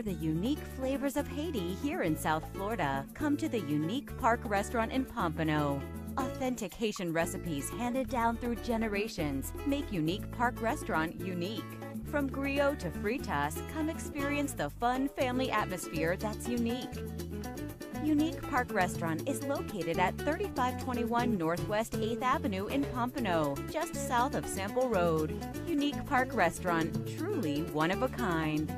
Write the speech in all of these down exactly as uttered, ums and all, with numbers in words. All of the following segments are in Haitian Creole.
The unique flavors of Haiti here in South Florida. Come to the Unique Park Restaurant in Pompano. Authentic Haitian recipes handed down through generations make Unique Park Restaurant unique. From griot to fritas, come experience the fun family atmosphere that's unique. Unique Park Restaurant is located at thirty-five twenty-one Northwest eighth Avenue in Pompano, just south of Sample Road. Unique Park Restaurant, truly one of a kind.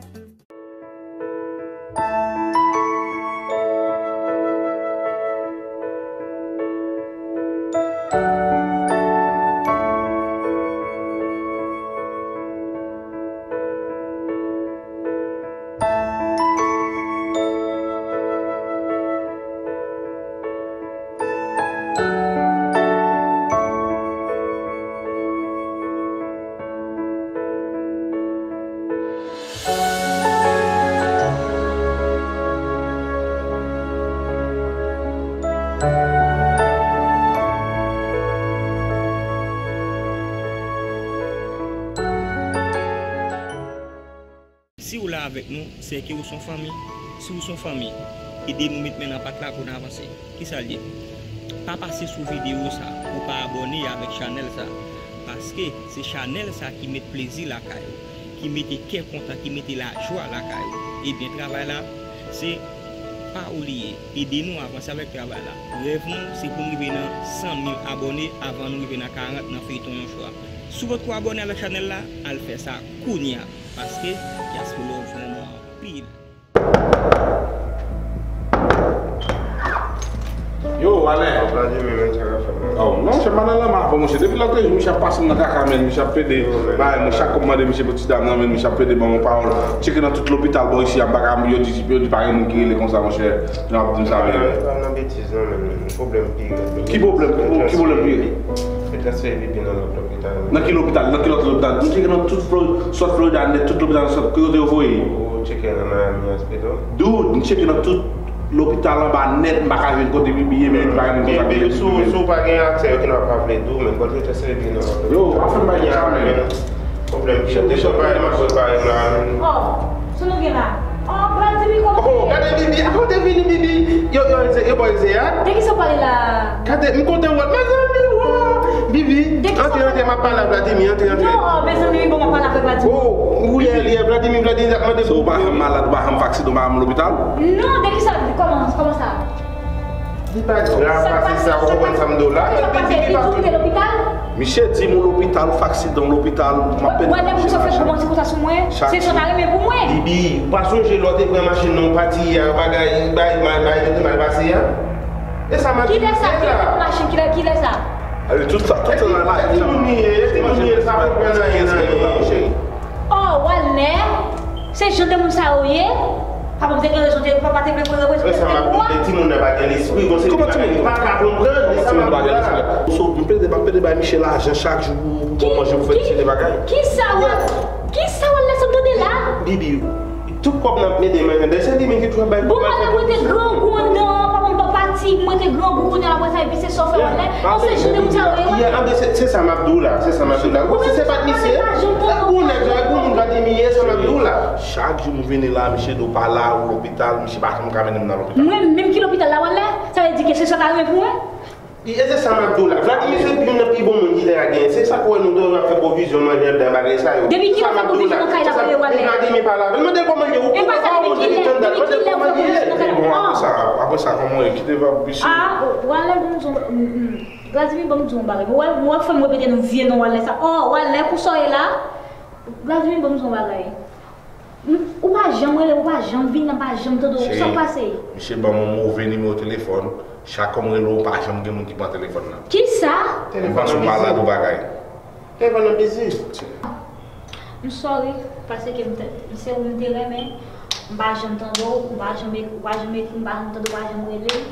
Si w la avèk nou, se ke ou s on fanmi. Si w s on fanmi, ede nou met men nan pat la pou n avanse. Kisa l ye? Pa pase sou videyo sa pou w pa abòne avèk chanèl sa. Paske se chanèl sa ki met plezi lakay ou, ki mete kè kontan, ki mete lajwa lakay ou. Ebyen, travay la, se pa ou li ye. Ede nou avanse avèk travay la. Rèv nou, se pou n rive nan san mil abòne avan nou rive nan karant nan feyton yon chwa. Si w potko abòne avèk chanèl la, al fè sa kounye a. Paske dyaspora w vrèman anpil. Yo, Walen. Vladimir, men sa k ap fèt, man? Oh, non, se pa nan lanmò avè w, monchè. Depi lòt jou, misye ap pase m nan kaka, men misye ap pede. Yo, men. Bay, mwen, chak kou m mande misye pou ti dam nan, men misye ap pede ban m yon pawòl. Tcheke nan tout lopital bò isi a, m pa ka, yo di, yo di pa gen moun ki rele konsa, monchè. Jan ap di m sa, men. Nan, nan betiz, non, men, pwoblèm pi rèd. Ki pwoblèm? Ki pwoblèm pi rèd? Yo transfere Bibi nan lòt lopital. Nan ki lopital? Nan ki lòt lopital? M tcheke nan tout Flo-, South Florida nèt, tout lopital South, ki kote yo voye? Ou tcheke nan Miami Hospital? Dude, m tcheke nan tout lopital anba nèt, m pa ka jwenn kote Bibi ye, men li pa gen moun kontakte Bibi. Si w pa gen aksè, yo genlè pa vle di w, men bon, yo transfere Bibi nan lòt lopital. Yo, pa fè m bagay sa, men. Pwoblèm ki yo te prepare, m ap prepare m la, men. Oh, sa nou gen la? Oh, Vladimir, kòman w ye? Oh, gade Bibi, a kote vini Bibi? Yo, yo, yo, yo, bò, yo, a? De ki sa w pale la? Gade, m kontan wè l, mezanmi, wow! Bibi, antre, antre, m ap pale ak Vladimir, antre, antre. Non, mezanmi, bon, m ap pale avèk Vladimir. Oh, ou ye, li ye, Vladimir, Vladimir, ap mande pou ou. So, ou pa janm malad, ou pa janm fè aksidan, ou pa janm lopital? Non, de ki sa, kòman, kòman sa? Li pa grav pase sa, ou konprann sa m di w la? Sa k pase, li di w te lopital? Misye di m ou lopital, ou fè aksidan, ou lopital, m ap pede. Wè, lè moun sa fè kòmanse konsa sou mwen, se sa w ta renmen pou mwen. Bibi, ou pa sonje lè w te pran machin nan, w pati a, bagay, bay, bay, bay, yo te mal pase a? E sa m ap di w la. Kilè sa? Kilè machin? Kilè, kilè sa? Ale, tout sa, tout sa nan la. E timoun li ye, e timoun li ye, l pa konprann anyen nan anyen, cheri. Oh, Walner, se jan de moun sa yo ye? Papa m te gen rezon, te, papa te vle pou yo reprezante tèt pou wa. Timoun nan pa gen lespri, bon, se li pa ka konprann, se sa m ap di w la. So, m pede, m ap pede bay misye lajan chak jou pou, pou manje, pou fè misye de bagay. Ki, ki, kisa w, kisa w lè sa tande la? Bibi, tout kòb n ap mete men, se li menm ki toujou ap bay. Bon, Walner, mwen te grangou anndan, papa m pa pati, mwen te grangou kounye a, apre sa, epi se sa w fè, Walner. Non, se jan de moun sa yo ye, Walner. Anben, se, se sa m ap di w la, se sa m ap di w la. Bon, si se pa t misye, e bon nèg, e bon moun Vladimir ye, sa m ap di w la. Chak jou m vini la, misye di w pa la, ou lopital, misye pa janm ka mennen m nan lopital. Mwen menm ki lopital la, Walner? Sa vle di ke se sa w ta renmen pou mwen? E se sa m ap di w la. Vladimir se youn nan pi bon moun ki te ka genyen. Se sa k fè nou toujou ap fè pwovizyon manje anndan bagay sa yo. Depi kilè w fè pwovizyon nan kay la pou yo, Walner? Vladimir pale avè l. Mande l kòman l ye. Ou pa wè moun ki te tann dat. Mande l kòman l ye. Bon, apre sa, apre sa, kòman w ye? Kite va bisi. Ah, Walner, bon, Vladimir, ban m di w yon bagay. Mwen wè, mwen wè fò m repete non, vye non Walner sa. Oh, Walner, pou sa w ye la. Vladimir, ban m di w yon bagay. M, ou pa janm rele, ou pa janm vin, m pa janm tande w. Sa k pase? Cheri, misye ban m yon move nimewo telefòn. Chak fwa m rele w, pa janm gen moun ki pran telefòn nan. Kisa? M panse w malad ou bagay. Telefòn nan bizi. M sorry, paske m te, se ou m te renmen. M pa janm tande w, ou pa janm ek-, ou pa janm ekri, m pa janm tande w, ou pa janm rele.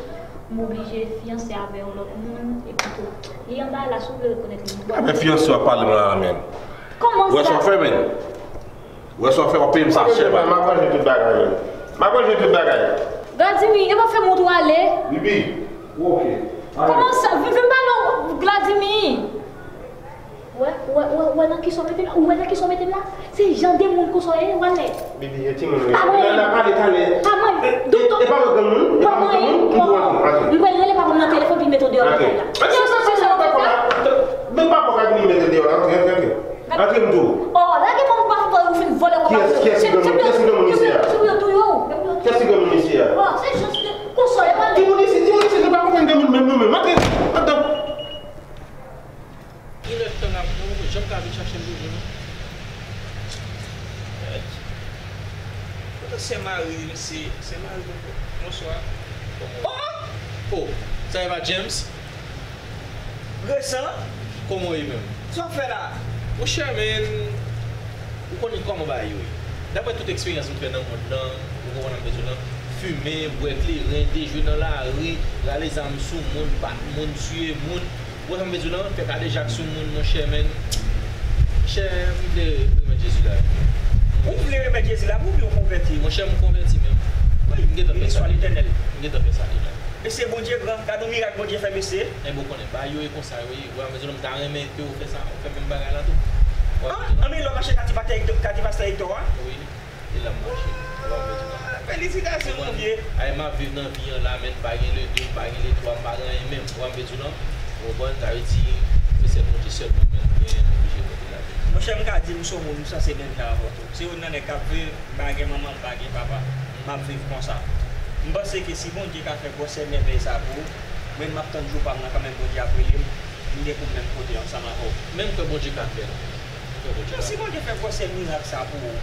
M oblije fiyanse avè yon lòt moun, epi tou. Li anba la, si w vle rekonèt li, m kwè. Avè fiyanse w ap pale m la, menm. Kòman sa? Ou wè sa w fè, menm? Ou wè sa w fè, w ap peye m sa chè, pa. M ap ranje tout bagay, menm. M ap ranje tout bagay. Vladimir, e pa fè m wont w ale. Bibi. Ok. Kòman sa? Vin, vin pale w, Vladimir. Wè, wè, wè, wè nan kisa w mete m la? Ou wè nan kisa w mete m la? Se jan de moun konsa w ye, w ale. Bibi, e timoun wi. Pa mwen. N a pale talè. Pa mwen. E, e, e pa wè granmoun? E pa wè granmoun? M tou antre, antre. M pral rele papa m nan telefòn pou l mete w deyò lakay la. Antre. Antre, antre, antre, antre, antre. Men papa w ka vin mete w deyò la, antre, antre, antre. Antre m di w. Oh, lage kò m pa fè ou fin vòlè kò pa. Kiyès, kiyès ki granmoun, kiyès ki granmoun isi a? Kiyès ki granmoun isi a? Oh, se jis ke konsa w ye, w ale. Timoun isi, timoun isi, nou pa konprann granmoun menm nou menm. Antre, antre. Inèdtan n ap pran, ou janm ka vin chache m toujou, non? Mèt. Kote sè mari, mesye? Sè mari, bonswa. Kòman? Oh! Oh, sa e pa James? Resan? Kòman w ye menm? Sa w ap fè la? Monchè, men, ou konnen kòman bagay yo ye. Daprè tout eksperyans m fè nan mond lan, ou konprann sa m vle di w lan, fimen, bwè kleren, dejwe nan lari, rale zam sou moun, bat moun, tiye moun, ou konprann sa m vle di w lan, fè kadejak sou moun, monchè, men, monchè, m vle remèt Jezi lavi m. Ou vle remèt Jezi lavi w oubyen w konvèti? Monchè, m konvèti, men, m gentan fè sa deja. M gentan fè sa deja. Mesye, Bondye gran, gad yon mirak Bondye fè, mesye. Enben, ou konnen, bagay yo e konsa yo ye. Ou wè, m ta renmen ke ou fè sa, ou fè menm bagay la tou. An, anben, lè w mache kati pastè Hector, kati pastè Hector a? Wi, e la m mache. Ou wè, m vle di w lan. Felisitasyon, mon vye. Ay, m ap viv nan vi an la, men m pa gen le de, m pa gen le twa, m pa gen anyen menm. Ou wè, m vle di w lan. Ou konprann, sa vle di, se sèl Bondye sèlman, men, m gen, oblije konte ladan. Monchè, m ka di m se yon moun, m sanse menm jan avè w tou. Se youn nan nèg k ap viv M pa gen manman, m pa gen papa. M ap viv konsa. M panse ke si Bondye ka fè gwosè mèvèy sa pou ou, mwen m ap tann jou pa m nan kanmenm, Bondye ap rele m, m gen pou m menm kote ansanm avè w. Men m kwè Bondye ka fè l. M kwè Bondye ka fè l. Si Bondye fè gwosè mirak sa pou ou,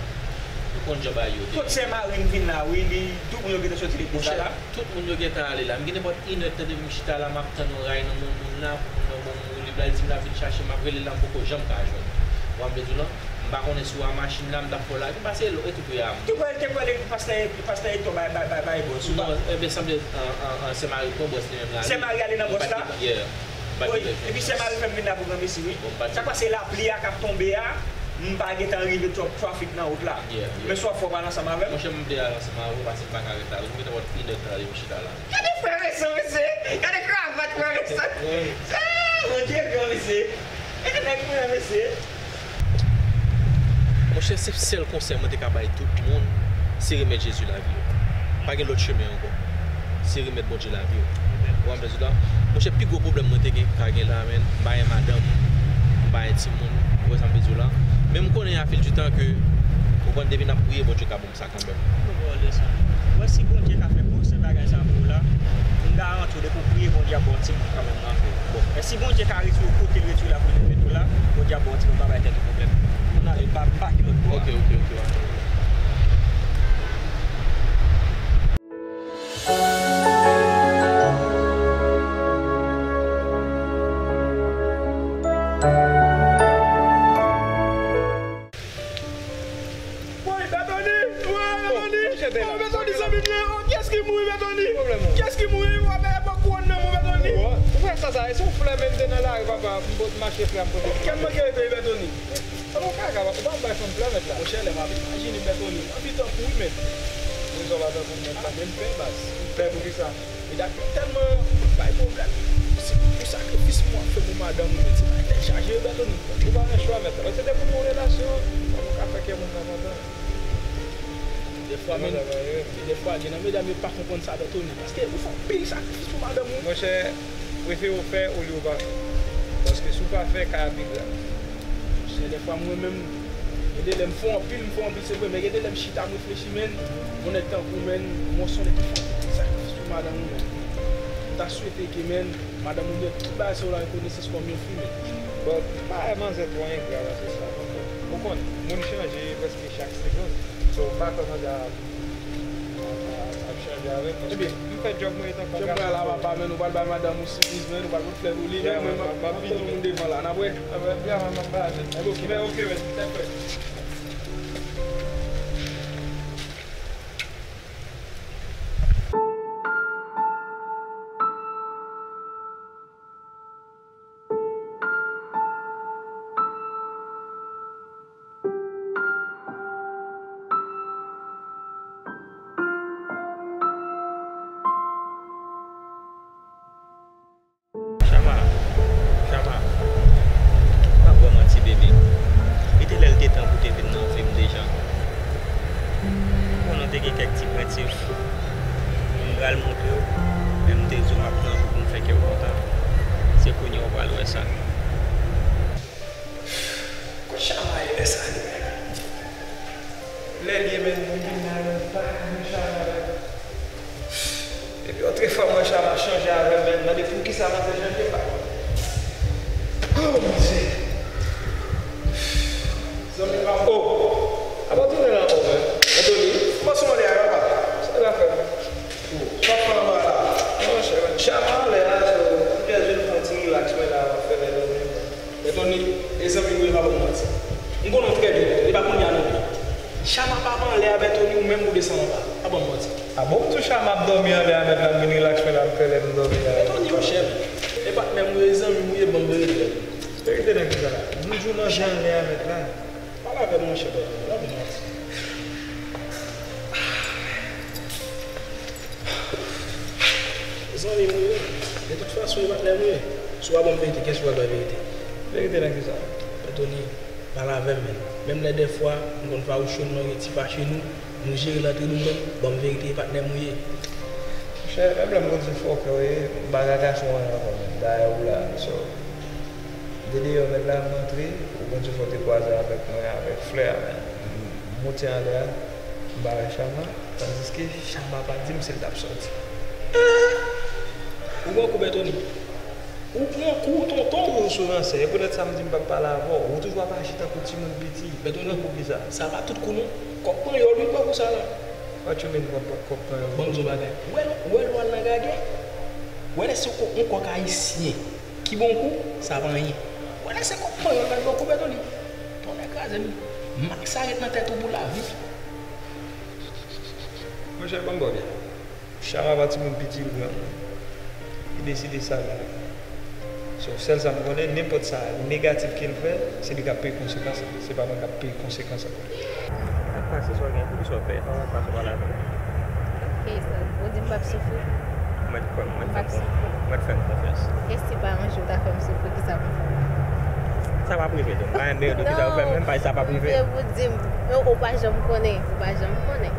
ou konn jan bagay yo te ye. Kot sè mari m vin la, wi, li, tout moun yo gentan soti legliz la la. Tout moun yo gentan ale la. M gen nenpòt inè tan depi m chita la, m ap tann yon ray nan men yon moun la, pou moun nan ban m woulib la, li di m l ap vin chache m, m ap rele l la, m poko janm ka jwenn. Ou wè m vle di w lan? M pa konnen si w a machin la, m t ap fè w lage, m pase lò, e tou prè a m. Te kwè, te kwè pastè, pastè Hector bay, bay, bay, bay bòs ou pa? Non, enben, sanble, an, an, an, sè mari pran bòs li menm la. Sè mari ale nan bòs la? Yeah. Wi, epi sè mari fè m vin la pou granmesi, wi. Sa k pase, lapli a k ap tonbe a, m pa gentan rive twòp trafik nan wout la. Yeah, yeah. Men si w ap fè w pral ansanm avè m. Monchè, m vle al ansanm avè w, paske m pa ka ret la. M gentan pran inèdtan depi m chita la. Gade frè Vincent, mesye! Gade kravat frè Vincent! Wi. Ah, Bondye gran, mesye! Gade nèg mwen an, mesye! Monchè, se sèl konsèy mwen te ka bay tout moun, se remèt Jezi lavi w. Pa gen lòt chemen ankò. Se remèt Bondye lavi w. Ou wè sa m vle di w la? Monchè, pi gwo pwoblèm mwen te gen, ka gen la, men, m pa gen madanm, m pa gen timoun, ou wè sa m vle di w la? Men m konnen a fil di tan ke, ou konprann, depi n ap priye, Bondye ka ban m sa kanmenm. Mwen ba w leson. Wè, si Bondye ka fè gwosè bagay sa pou ou la, m garanti w, depi w priye, Bondye ap ba w timoun kanmenm nan vi w. Bon, men si Bondye ka retire w kote l retire w la pou l mete w la, Bondye ap ba w timoun, pa bay tèt ou pwoblèm. Ann ale, m pa, m pa gen lòt bò a. Ok, ok, ok, ann ale. Woy, Bètoni! Woy, Bètoni! Oh, Bètoni, zanmi m nan! Oh, kiyès ki mouri, Bètoni? Kiyès ki mouri? Ou ap pran kouwòn nan men w, Bètoni! Ou wè sa, sa, e se yon flè menm te nan lari, papa, m pot mache frè m pote. Kèm manke rete, Bètoni? Sa bon, kaka, ou pa bay fanm flè mèt la. Monchè, lè m ap imajine Bètoni, m anvi tankou wi, men. Rezon pa tankou mèt la, men m pè baz. Ou pè poukisa? Medam yo tèlman bay pwoblèm. Se pou sakrifis mwen ap fè pou madanm mwen. Se pa tèt chaje yo, Bètoni. Ou pa gen chwa, mèt. Paske depi w nan yon relasyon, fòk ou ka fè kè moun nan kontan. Dèfwa, men, e dèfwa, gen nan medam yo pa konprann sa, Bètoni. Paske ou fè anpil sakrifis pou madanm ou. Monchè, prefere w fè olye w pa fè. Paske si w pa fè, kay ap pi grav. Monchè, dèfwa mwen menm, gen de lè m fè anpil, m fè anpil, se vre, men gen de lè m chita, m reflechi, men, yon nèg tankou w, men, ou se yon nèg ki fè anpil sakrifis pou madanm ou, men. M ta swete ke, men, madanm ou mèt tout bagay sa yo la rekonesans kòm yon fi, men. Bon, m pa wè manzè twò engra nan sans sa, non. Ou konn, moun chanje prèske chak segonn. So, m pa kwè manzè a ap, ap, ap, ap chanje avè m, paske m fè djòb mwen etan kòm gason. Jan m pral la, papa, men nou pral bay madanm ou sipriz, men nou pral pot flè pou li, men mwen, m ap, m ap vini. Moun devan la, n ap wè. Ebyen, m ap bay avè l. Ebyen, ok, men ok, men, tèt frèt. Chama, Chama, m ap ba w manti. Te gen kèk ti krentif. M pral montre w, men m te di w m ap tann ou pou m fè kè w kontan. Se kounye a w pral wè sa. Kot Chama ye lè sa li menm? Lè l ye menm, m vin la, men m pa jwenn Chama menm. Epi yon trè fwa m wè Chama chanje avè m, men m mande poukisa manzè chanje pa. Oh, mizè. Zanmi pa m. Oh! Apa w tounen la ankò, men? Anthony, kòman w anlè a, papa? Sa w ap fè? Oh, sa w ap fè anba la? Non, monchè, Chama anlè a, so, m jis vin fè yon ti relax mwen la, m ap fè lè dòmi. Anthony, e zanmi m wi, pa ban m manti. M konnen w trè byen, e pa kounye a non. Chama pa anlè avè Tony, ou menm ou desann anba. Pa ban m manti. A bon, m tou Chama ap dòmi anlè a, mèt la, m vin relax mwen la, m fè lè m dòmi la. Anthony, monchè, e patnè m ou ye, e zanmi m ou ye, ban m verite. Verite nan kisa? M di w manzè anlè a, mèt la. Pale avè m, monchè, pa ban m manti. Zanmi m ou ye. De tout fason, e patnè m ou ye. Si w pa ban m verite, kiyès ki pral bay verite? Verite nan kisa? Anthony, pale avè m, menn. Menm lè dèfwa, m konn fawouche w, nou gen ti fache nou, nou jere l antre nou, men ban m verite, e patnè m ou ye. Monchè, menm lè m konn se fòkè w ye, m pa ka kache w anyen ankò, menn. Dayè ou la, so, m te deyò, mèt la, m antre, ou konn se fò w te kwaze avèk mwen, avèk flè a, menn. M monte anlè a, m pa wè Chama. Tandiske Chama pa di m si l t ap sòti. Ou pran kou, Bètoni. Ou pran kou, tonton. Ou toujou sou ransè. E poutèt sa m di m p ap pale avè w. Ou toujou ap aji tankou timoun piti. Bètoni, pran kou kisa? Sa pa tout kou non. Kòk panyòl, wi, pran kou sa la. What you mean, kòk, kòk panyòl? Ban m di w bagay. Ou wè, ou wè lè w al nan gagè? Ou wè lè se yon kòk ayisyen ki ba w kou, sa pa anyen. Ou wè lè se kòk panyòl la ki ba w kou, Bètoni? Tonnè kraze m. Mak sa ret nan tèt ou pou lavi. Monchè, ban m ba w byen. Chama pa timoun piti, l granmoun. Li deside sa l vle. So, sèl sa m konnen, nenpòt sa negatif ke l fè, se li k ap peye konsekans lan. Se pa mwen k ap peye konsekans lan. Sa k pase, sa w gen? Poukisa w pè? Sa k pase, pale avè m. Ok, sa, ou di m p ap soufri? Mwen kwè, mwen fè m, mwen fè m konfyans. E si pa yon jou w ta fè m soufri, kisa pou m fè? Sa p ap rive tou. M pa menm deyò tou, kisa pou fè m menm, pa sa p ap rive. Non, m vle pou di m, non, ou pa janm konnen, ou pa janm konnen.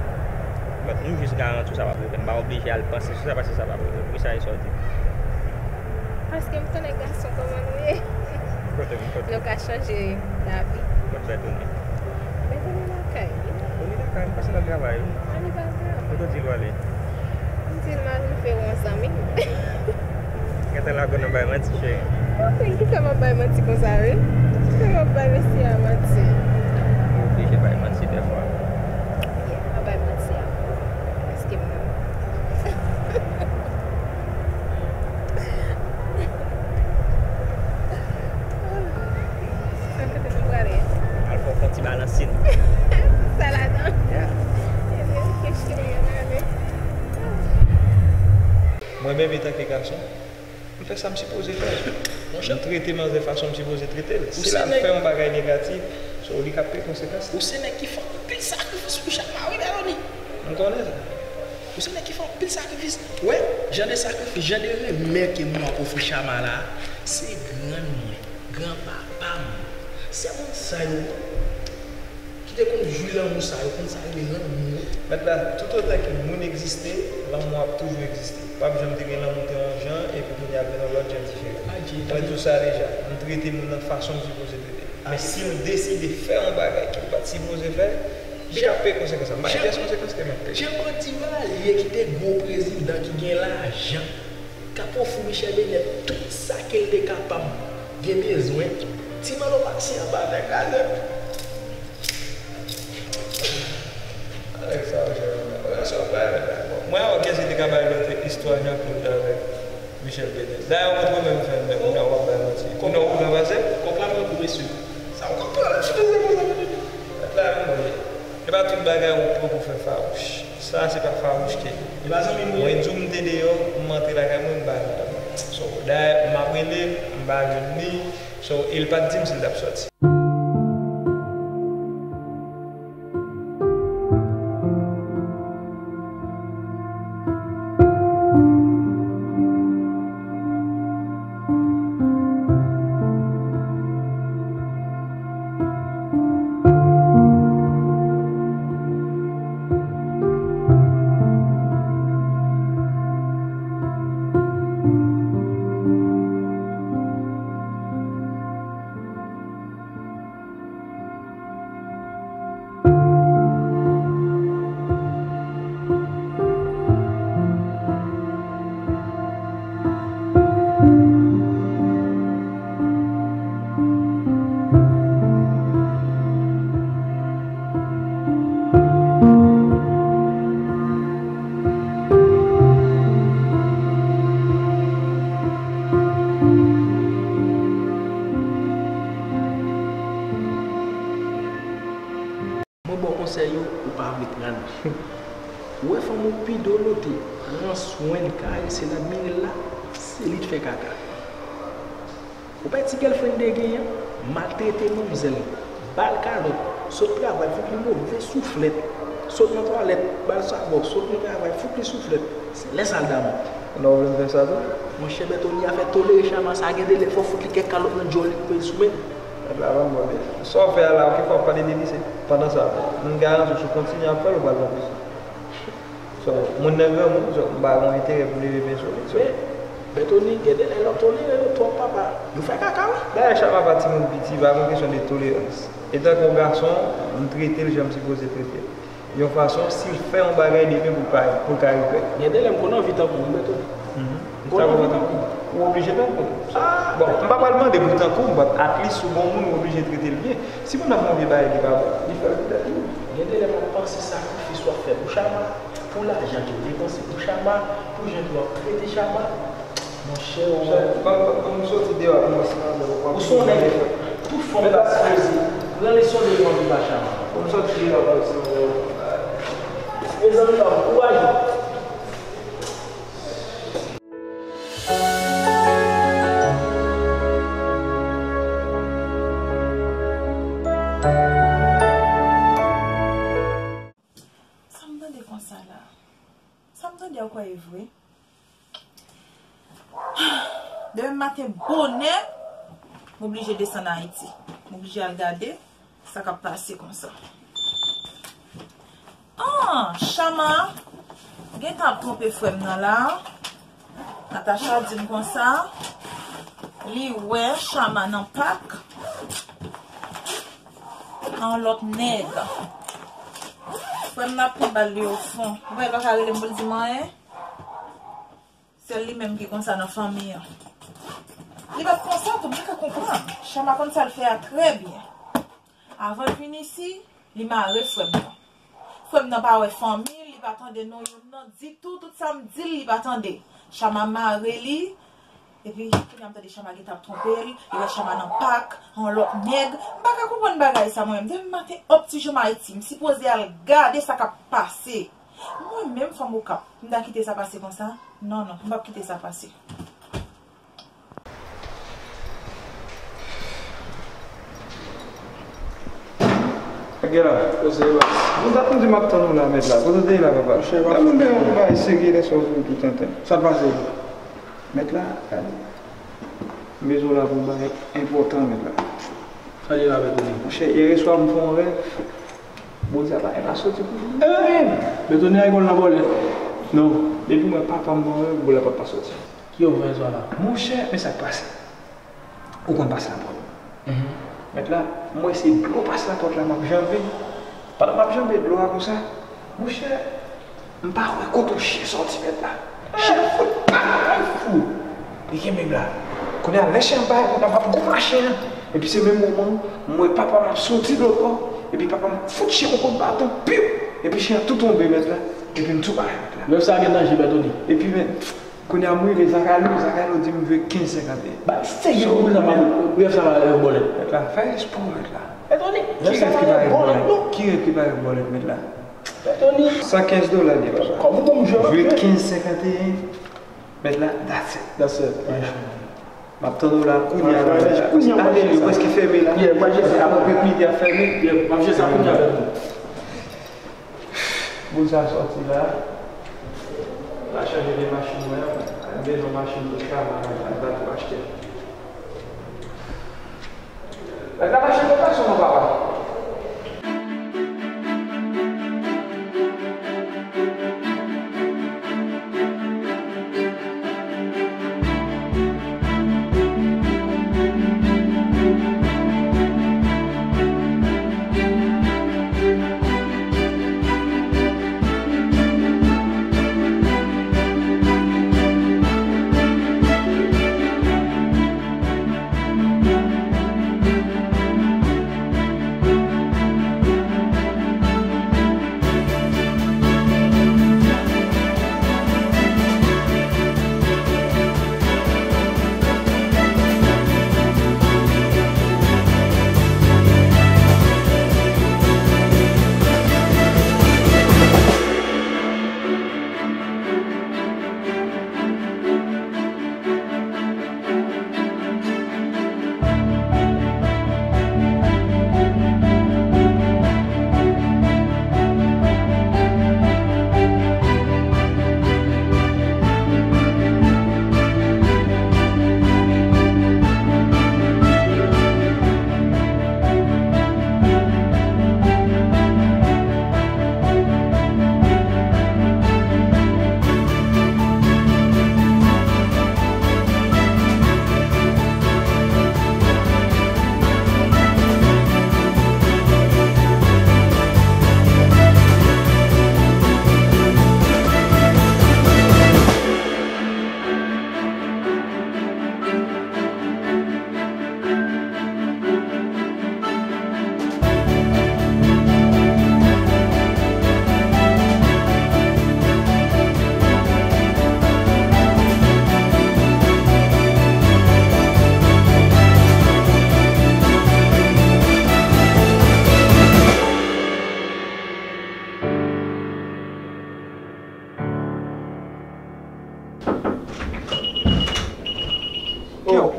But m jis garanti w sa p ap rive. M pa oblije al panse sou sa, paske sa p ap rive. Poukisa e sa w di? Paske m konnen gason kòman nou ye. Kote m, kote m? Nou ka chanje lavi. Kote Bètoni? Bètoni lakay li. Ou li lakay, m panse l al travay wi. A, li pa al travay. Kote w di l w ale? M di l m al fè yon zanmi. Gentan lage w nan bay manti, cheri. Anpil, ki fè m ap bay manti konsa, wi? Ki fè m ap bay mesye a manti? Ou oblije bay manti dèfwa. Yeah, m ap bay manti a. Paske m renmen w. Sa kote nou prale? Al fè yon ti balansin. Sa ladan. Yeah. Ebyen, ok, cheri, ann ale. Mwen menm, etanke gason, m fè sa m sipoze fè. M trete manzè fason m sipoze trete l. Si l al fè yon bagay negatif, so li k ap peye konsekans. Ou se nèg ki fè anpil sakrifis pou Chama, wi, Bètoni. M konnen sa. Ou se nèg ki fè anpil sakrifis. Ou wè, jan de sakrifis, jan de renmen ke moun ap ofri Chama la, se grann mwen, granpapa m. Se moun sa yo ki te konn jwi lanmou sa, yo konn sa rele lanmou. Mèt la, toutotan ke moun egziste, lanmou ap toujou egziste. P ap janm te gen lanmou te yon jan, epi kounye a vin yon lòt jan diferan. Mwen di w sa deja, m trete moun nan fason m sipoze trete l. Men si m deside fè yon bagay ke m pa t sipoze fè, li ka peye konsekans lan. M pa gen pyès konsekans ke m ap peye. Jean Claude Duvalier ki te gwo prezidan ki gen lajan, k ap ofri Michel Bennett tout sa ke l te kapab gen bezwen. Ti Manno Maxi ap avèk avèk. Avèk sa, monchè, relasyon pa avèk la. Mwen avè w, kiyès ki te ka bay lòt istwa Jean Claude avèk Michel Bennett? Dayè, ou montre w menm fè l, men kounye a w ap bay manti. Kounye a w pi gran pase m. Kòk la pran kou, mesye. Sa w konprann, ti mesye konsa, mesye. Mèt la, menm mwen. E pa tout bagay ou pran pou fè fawouch. Sa a se pa fawouch ke li. E pa zanmi m ou ye. Mwen di w m te deyò, m antre lakay mwen, m pa jwenn. So, dayè, m ap rele, m pa jwenn li. So, e l pa t di m si l t ap sòti. Ou wè fanm ou pi dolote, pran swen l, karese l, admire l la, se li t fè kaka. Ou pa ti girlfriend te genyen, maltrete manmzèl, ba l kalòt, sot travay, fout li move souflèt, sot nan twalèt, ba l savon, sot nan travay, fout li souflèt. Se lè sa l damou. Non, ou vle m fè sa tou? Monchè Bètoni, afè tolere Chama sa, gen de lè fò fout li kèk kalòt nan djòl li, koupe l sou men l. Epi avan m pale. Sa w fè a la, oke, fò w pale de li, se pandan sa, m garanti w, si w kontinye ap fè l, ou pral nan prizon. So, moun nan granmoun, so, m pa gen enterè pou m leve men sou li. So, men, Bètoni, gen de lè lè w tolere yo twòp, papa. Yo fè kaka, wi. Dayè, Chama pa timoun piti, pa gen kesyon de tolerans. Etanke yon gason, m trete l jan m sipoze trete l. Yon fason, si l fè yon bagay demen pou l pa, pou l ka regrèt. Gen de lè m konn anvi tankou w, Bètoni. Mhm. M konn anvi tankou w. Ou oblije tankou l. Ah! Bon, m pa pral mande pou tankou w, but at least ou bon moun, ou oblije trete l byen. Si moun nan fè yon vye bagay ki pa bon, li fè l poutèt li. Gen de lè m ap panse sakrifis w ap fè pou Chama, pou lajan ke w depanse pou Chama, pou jan ke w ap trete Chama. Monchè, ou... Monchè, ban, ban, ban m soti deyò pou m wè si manzè w ap... Ou se yon nèg, tout fanm ta sipoze pran leson de yon viva Chama. Ban m soti deyò pou m wè si manzè w ap... Mezanmi, pa ankouraje. Sa m tande konsa la? Sa m tande a, ou kwè e vre? Demen maten bonè, m oblije desann Ayiti. M oblije al gade sa k ap pase konsa. Ah, Chama gentan ap twonpe frè m nan la. Natacha di m konsa, li wè Chama nan pak a yon lòt nèg. Frè m nan ap pran bal li o fon. Ou wè, li pa ka rele m pou l di m anyen. Sèl li menm ki konsa nan fanmi an. Li pa t konsa tou, m pa ka konprann. Chama konn sa l fè a trè byen. Avan l vin isi, li mare frè m nan. Frè m nan pa wè fanmi l, li pa tande non youn nan ditou, tout sa m di l, li pa tande. Chama mare li, epi kounye a m tande Chama gentan ap twonpe l, li wè Chama nan pak, yon lòt nèg. M pa ka konprann bagay sa mwen menm. Demen maten, op, ti Jan Ayiti, m sipoze al gade sa k ap pase. Mwen menm, fanm Okap, m ta kite sa pase konsa? Non, non, m p ap kite sa pase. Gade la. Ou se la. Ou t ap di m ap tann ou la, mèt la. Kote w te ye la, papa? Monchè, pa... Gade, moun gen yon bagay serye lè sa w vin tou tenten. Sa k pase? Mèt la, gade. M bezwen w la pou yon bagay enpòtan, mèt la. Sa li la, Bètoni? Monchè, yè swa m fè yon rèv. Bondye pa, pa soti pou li. Eh! Bètoni a lekòl nan bòlèt. Non. Depi m wè papa m nan rèv, bòlèt pa soti. Ki yo fè swa la? Monchè, men sa k pase. Ou konn pase nan pòt. Mhm. Mèt la, m wè se dlo pase nan pòt la, m ap janbe. Pandan m ap janbe dlo a konsa, monchè, m pa wè kote chen sòti, mèt la. Chen fout pa, pa fou. Li kenbe m la. Kounye a, lè chen an bay, kounye a, m ap goumen chen an. Epi se menm moman, m wè papa m ap soti dlo bò. Epi papa m fout chen yon kout baton, piw! Epi chen an tou tonbe, mèt la. Epi m tou bay, mèt la. Rèv sa gen danje, Bètoni. Epi, men, kounye a, m rive Zakalou, Zakalou di m jwe kenz senkanteyen. Bay serye pou sa, pa rèv sa pa rèv bòlèt. Mèt la, fè espò, mèt la. Bètoni, rèv sa pa rèv bòlèt, non. Ki rèv ki pa rèv bòlèt, mèt la? Bètoni. San kenz dola li ye, papa. Kòman pou m jwe? Jwe kenz senkanteyen. Mèt la, that's it. That's it. Yeah. M ap tann ou la, kounye a la, mèt la. Kounye a, m ap jwe sa. Yo prèske fèmen la. Yeah, m ap jwe sa. Apre kèk minit, y ap fèmen. Yeah, m ap jwe sa kounye a, Bètoni. Boul sa sòti la. M a chanje de machin mwen an. M bezwen machin pou Chama, m a tou achte. Nèg la mache nan fason nan, papa.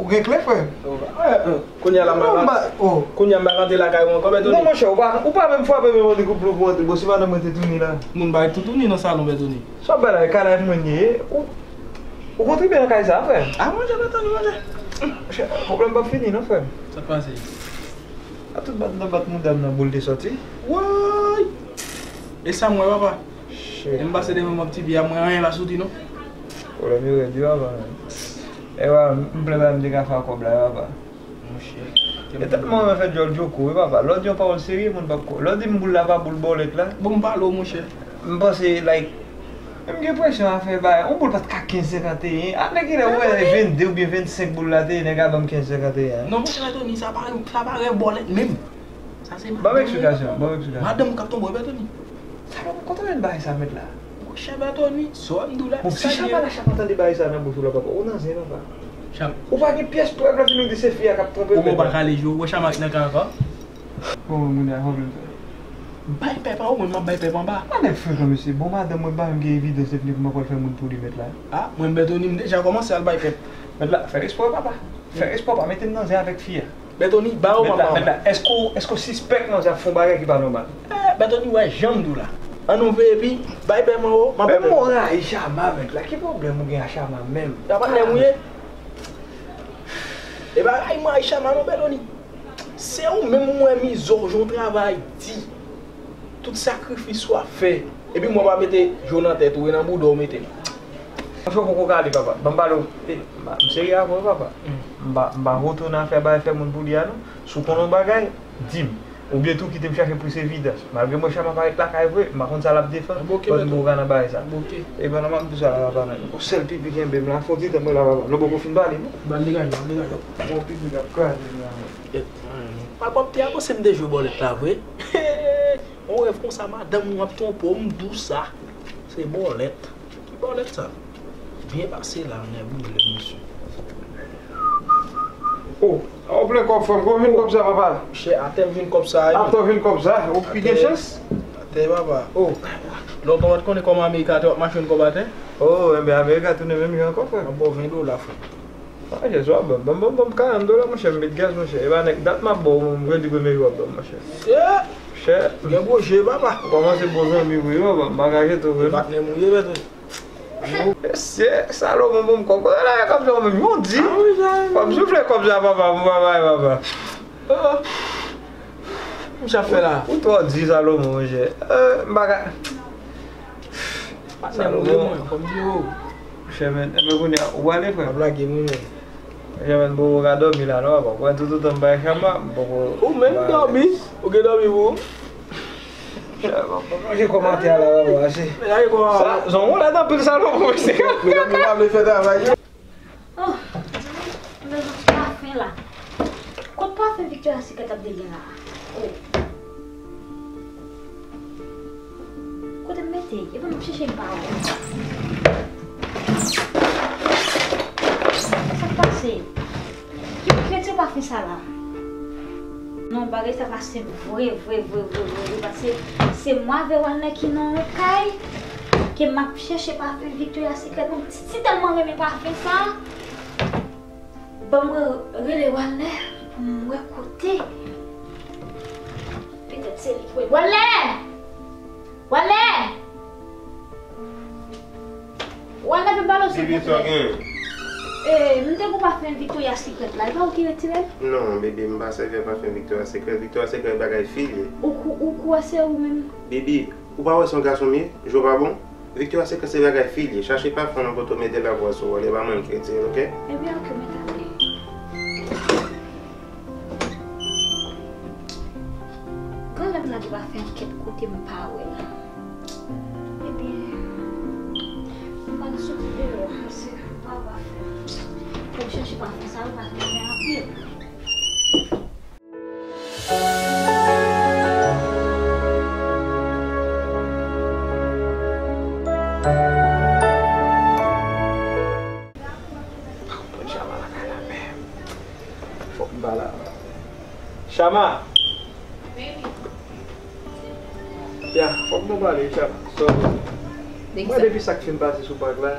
Gen kle, frè. Kounye a la, m pa, oh, kounye a m pa rantre lakay ou ankò, Bètoni. Non, monchè, ou pa, ou pa menm frape menm annik ou pran pou antre. Bon, si madanm mwen te tounen la. Moun bay toutouni nan salon, Bètoni. Sa bay la, e kalay mwen ye. Ou, ou kontribye nan kay sa, frè. Ah, monchè, Bètoni, monchè. Monchè, pwoblèm p ap fini, non, frè. Sa k pase? A tout bat nan bat mouda m nan boul te sòti. Woy! E sa m wè, papa. Shit. Lè m pase devan m ap ti pye a, mwen anyen pa soti, non. Pwoblèm yo rèd, wi, papa. E wa, m plè pa m te ka fè kòb la, papa. Monchè. E tèlman renmen fè djòl djoko, wi, papa. Lè w di yon pawòl serye, moun p ap kwè. Lè w di m boul la pa boul bòlèt la. Bon, m pale w, monchè. M panse, like, m gen enpresyon afè bagay. Yon boul pa t ka kenz senkanteyen. A, nèg ki lè ou wè vennde oubyen vennsenk boul la te ye, nèg a ban m kenz senkanteyen. Non, monchè Bètoni, sa pa, sa pa rèv bòlèt menm. Sa se madanm. Ban m eksplikasyon, ban m eksplikasyon. Madanm k ap tonbe, Bètoni. Sa pa konn kontrèl bagay sa mèt la. Monchè Bètoni, sa w ap di w la. Bon, si Chama la Chama tande bagay sa nan bouch ou la, papa, ou nan zen, papa. Cham. Ou pa gen pyès prèv lè fini ou di se fi a k ap twonpe w. Ou pa kale je w, ou wè Chama ki nan kay ankò? Bon, moun a fò vle fè. Bay pèp anwo, mwen m ap bay pèp anba. Mwen nèg frekan, mesye. Bon, madanm mwen pa menm gen evidans li vini pou mwen pral fè moun pou li mèt la. Ah, mwen Bètoni, m deja kòmanse al bay pèp. Mèt la, fè respè, papa. Fè respè, pa mete m nan zen avèk fi a. Bètoni, ba yo manman. Mèt la, èske w, èske w sispèk manzè ap fè yon bagay ki pa nòmal? Eh, Bètoni, wè jan m di w la. Ann ouvè epi, bay pèman o, m ap... Menm mwen rayi Chama, mèt la. Ki pwoblèm ou gen ak Chama menm? Sa patnè m ou ye? E pa rayi mwen rayi Chama non, Bètoni. Se ou menm mwen mizè w, jan w travay di. Tout sakrifis w ap fè. Epi mwen pa mete je w nan tèt ou, e nan bouda w mete l. Monchè, ou poko kale, papa. Ban m pale w. Eh, m serye avè w, papa. M pa, m pa retounen afè bay fè moun pou li a, non. Si w konn yon bagay, di m. Oubyen tou kite m chache plis evidans. Malgre mwen Chama parèt lakay vre, m pa konn sa l ap defann. Bon, ok, pòs m poko ka nan bagay sa. Bon, ok. E pandan m ap di sa la, papa, nan yon sèl pipi kenbe m la, fè yon ti tan mwen la, papa. Nou poko fin pale, non? Ba l degaje, ba l degaje. Bon, pipi k ap kraze m la. Malpwòpte a, panse m te jwe bòlèt la vre. Yon rèv konsa, madanm ou ap twonpe w, m di w sa. Se bòlèt. Ki bòlèt sa? Byen pase la, nèg boule, mesye. Oh, ou plen kòb, frè m. Kote w jwenn kòb sa, papa? Chè, atè m jwenn kòb sa, wi. Atè w jwenn kòb sa? Ou pi gen chans. Atè, papa. Oh, lontan w pa t konnen kòman Amerika atè w ap mache jwenn kòb atè? Oh, enben, Amerika tounen menm jan ankò, frè m. M ap ba w ven dola, frè m. Ah, Jezi, w ap ban m, ban m, ban m, ban m karant dola, monchè, m met gaz, monchè. E pa nèk dat m ap ba w, m redi premye jou w ap ban m, monchè. Chè! Chè! Gen gwo je, papa. Ou kòmanse bon zanmi vre, wi, papa. M pa ka jete w vre, non. E patnè m ou ye, mèt. Mesye, Salomon, bon, m kòb. Kote la, kòb sa, menm, yon di. Ah, wi, sa, wi. Kòb soufle, kòb sa, papa, m pa bay, papa. Oh. Misye ap fè la. Ou twò di, Salomon, monchè. Euh, m pa ka. Patnè m ou ye, mwen, fò m di w. Monchè, men, enben kounye a, ou prale, frè? Ap lage mwen menm. Monchè, men, m poko ka dòmi la, non, papa. Ou wè, tout otan m bay Chama, m poko... Ou menm dòmi? Ou gen dòmi pou ou? Monchè, m ap manje kòmantè a la, papa, se... Men lage kò a. Sa, zon ou lèd anpil, Salomon, mesye. Medam yo pa vle fè travay yo. Oh, m bezwen pafen la. Kot pafen Victoria's Secret ap degaje la? Oh. Kote m mete? E pa m ap chèche m pa wè. Sa k pase? Ki, ki retire pafen sa la? Non, bagay sa pa senp vre, vre, vre, paske se mwen avè Walner ki nan yon kay, ke m ap chèche pafen Victoria's Secret. Mwen si tèlman renmen pafen sa. Ban mwen rele Walner pou m wè kote. Petèt se li k wè. Walner! Walner! Walner, fè m pale w, silvouplè. Bebe, sa w gen? Eh, m te gon pafen Victoria's Secret la. E pa ou ki retire l? Non, bebe, m pa sèvi ak pafen Victoria's Secret. Victoria's Secret bagay fi l ye. Ou kou-, ou kwè se ou menm? Bebe, ou pa wè se yon gason m ye? Je w pa bon? Victoria's Secret se bagay fi l ye. Chache pafen w nan kote w mete l la pou w wè si w wè l. E pa mwen ki retire l, oke? Ebyen, oke, mèt ale. Grann lè m nan di pa fè ankèt kote m pa wè l. Ebyen, m pral soti deyò, paske m pa wè afè. Fò m chèche pafen sa yo, paske m gen anpil. Chama lakay la, men. Fòk m pale avè l. Chama! Ya, fòk nou pale, Chama. So, mwen depi sa k fin pase sou pak la,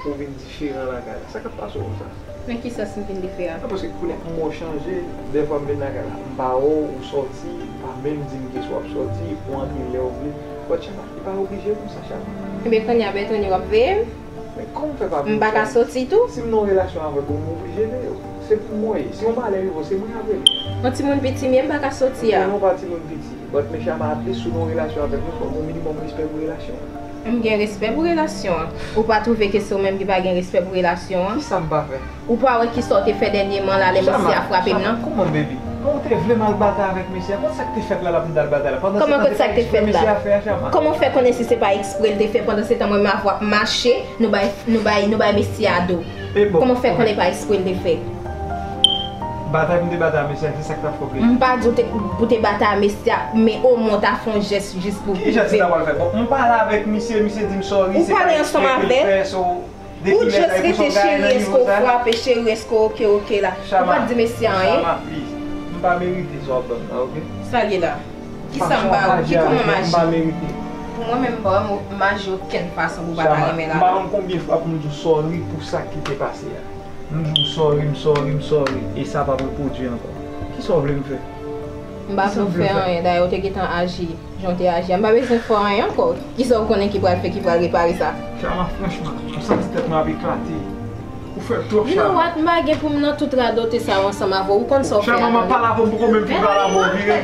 Ou vin diferan lakay la. Sa k ap pase w konsa? Nan ki sans m vin diferan? Non, paske kounye a m wè w chanje, dèfwa m vin lakay la, m pa wè w, ou sòti, ou pa menm di m kiyès w ap sòti, ou antre lè w vle. But Chama, li pa oblije konsa, Chama. Ebyen, kounye a, Bètoni, w ap veye m? Men kòman w fè pa veye m? M pa ka sòti tou? Si m nan yon relasyon avèk ou, m oblije veye w. Se pou mwen, si yon bagay rive w, se mwen y ap rele. Yon timoun piti m ye, m pa ka sòti a. Non, non, pa timoun piti. But men Chama, at least, si w nan yon relasyon avèk mwen, fò w gen yon minimòm respè pou relasyon an. M gen respè pou relasyon an. Ou pa twouve ke se ou menm ki pa gen respè pou relasyon an? Kisa m pa fè? Ou pa wè kisa w te fè dènyèman la, lè mesye a frape m nan? Chama, kòman, baby? Ou te vle m al batay avèk mesye a? Kòman sa k te fèt la, la pou m t al batay la? Pandan se tan, se pa eksprè mesye a fè a, Chama. Kòman w fè konnen si se pa eksprè l te fè? Pandan se tan, mwen menm avè w ap mache, nou bay, nou bay, nou bay mesye a do. Kòman w fè konnen pa eksprè l te fè? Batay pou m te batay a mesye a, se sa k t ap fè w plezi? M pa di w te, pou te batay a mesye a, men omwen w ta fè yon jès jis pou... Ki jès li ta pral fè? Bon, m pale avèk misye, misye di m sorry, se pa eksprè ke l fè, so, depi lè sa, e konsa w gaye nan nivo sa? Ou just rete cheri, èske w frape, cheri, èske w oke, oke la. Ou pa t di mesye a anyen. Chama, please. M pa merite sa w ap ban m la, oke? Sa l ye la? Kisa m ba ou? Ki kòman m aji? M pa merite. Pou mwen menm, m pa wè m aji okenn fason pou w pa ta renmen la. M pa konn konbyen fwa pou m di w sorry pou sa ki te pase a. M di w sorry, m sorry, m sorry, e sa p ap repwodui ankò. Kisa w vle m fè? M pa vle w fè anyen, dayè ou te gentan aji jan w te aji a. M pa bezwen fè w anyen ankò. Kisa w konnen ki pral fè, ki pral repare sa? Chama, franchman, m santi tèt mwen ap eklate. Ou fè twòp, Chama. You know what? M pa gen pou m nan tout radote sa yo ansanm avè w. Ou konn sa w fè a. Chama, m ap pale avè w, m poko menm fin pale avè w, vire.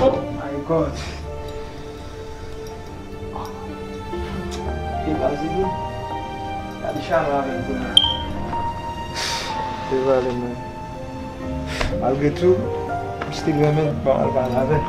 Oh my God. E pa di nou. Gade Chama avè m kounye a. Devale mwen. Malgre tou, m still renmen l, bon, al pale avè l.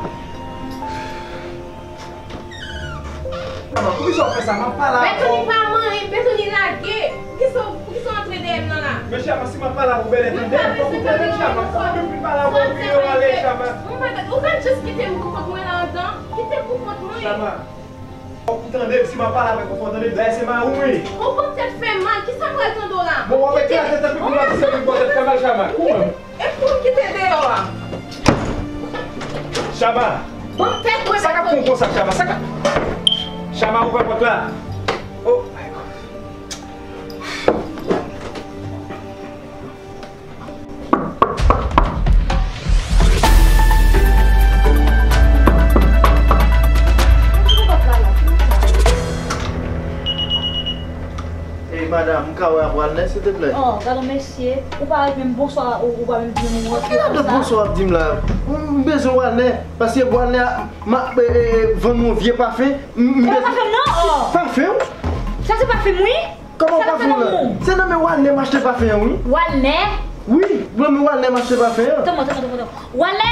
Chama, poukisa w fè sa? M ap pale avè w. Bètoni pa manyen, Bètoni lage. Poukisa, poukisa w antre dèyè m nan la? Men Chama, si m ap pale avè w, bèlè tande m, fòk ou tande m, Chama. Fòk ou menm vin pale avè w, vire w ale, Chama. Ou pa, ou pa just kite m pou kont mwen la andan. Kite m pou kont mwen. Chama. Fòk ou tande m, si m ap pale avèk ou, fò w tande m, dayè se mari w m ye. Ou pran tèt fè mal, kisa m pral tande w la? Bon, w ap eklate tankou pou m ap di se mwen ki pran tèt fè mal, Chama. Kouman? E pou m kite deyò a. Chama. Bon, tèt mwen. Sa k ap fè w konsa, Chama? Sa k ap... Chama, ouvè pòt la. Oh my God. Ey, madam, m ka wè ap Walnè, silteplè? Oh, gade yon mesye, ou pa menm bonswa, ou, ou pa menm di yon mo. Ki radòt bonswa w ap di m la? M bezwen Walnè, paske Walnè, m ap, e, e, e, vann yon vye pafen. M, m bezwen pafen m nan, oh. Pafen w? Sa se pafen m, wi. Kòman w pa fè w la? Se nan men Walnè m achte pafen an, wi. Walnè? Wi, nan men Walnè m achte pafen an. Tann mwen, tann mwen, tann mwen, tann mwen. Walnè!